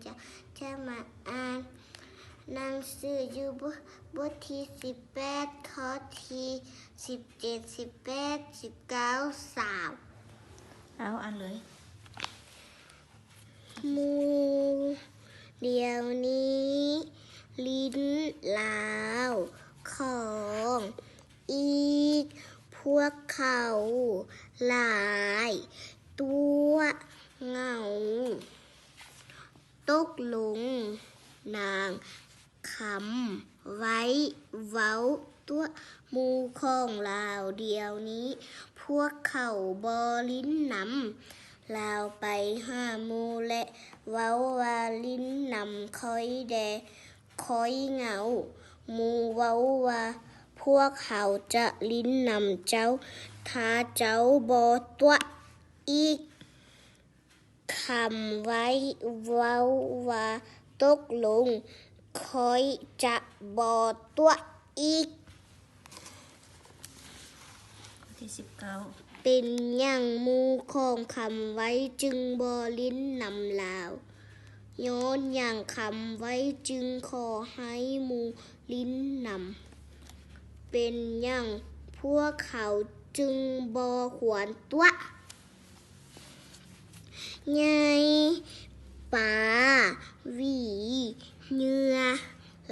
ຈະ ຈະມາອ່ານໜັງສືຢູ່ບົດ ບົດທີສິບແປດ ຂໍ້ທີສິບເຈັດ ສິບແປດ ສິບເກົ້າ ຊາວ. ເອົາ ອ່ານເລີຍ. ໝູ່ດຽວນີ້ ລິ້ນລາວຂອງອີກ ພວກເຂົາຫຼາຍຕົວະເຫງົາ. ຕົກລົງ ນາງຄຳໄວ້ເວົ້າຕົວະໝູ່ຂອງລາວ. ດຽວນີ້ພວກເຂົາບໍ່ຫຼິ້ນນຳລາວ. ໄປຫາໝູ່ ແລະ ເວົ້າວ່າ ຫຼິ້ນນຳຂ້ອຍແດ່ ຂ້ອຍເຫງົາ. ໝູ່ເວົ້າວ່າ ພວກເຮົາຈະຫຼິ້ນນຳເຈົ້າ ຖ້າເຈົ້າບໍ່ຕົວະອີກ. ຄຳໄວ້ເວົ້າວ່າ ຕົກລົງ ຂ້ອຍຈະບໍ່ຕົວະອີກ. ຂໍ້ທີສິບເກົ້າ. ເປັນຫຍັງໝູ່ຂອງຄຳໄວ້ຈຶ່ງບໍ່ຫຼິ້ນນຳລາວ? ຍ້ອນຫຍັງຄຳໄວ້ຈຶ່ງຂໍໃຫ້ໝູ່ຫຼິ້ນນຳ? ເປັນຫຍັງພວກເຂົາຈຶ່ງບໍ່ຄວນຕົວະ? ໃຫຍ່ປາຫວີເຫຍື່ອ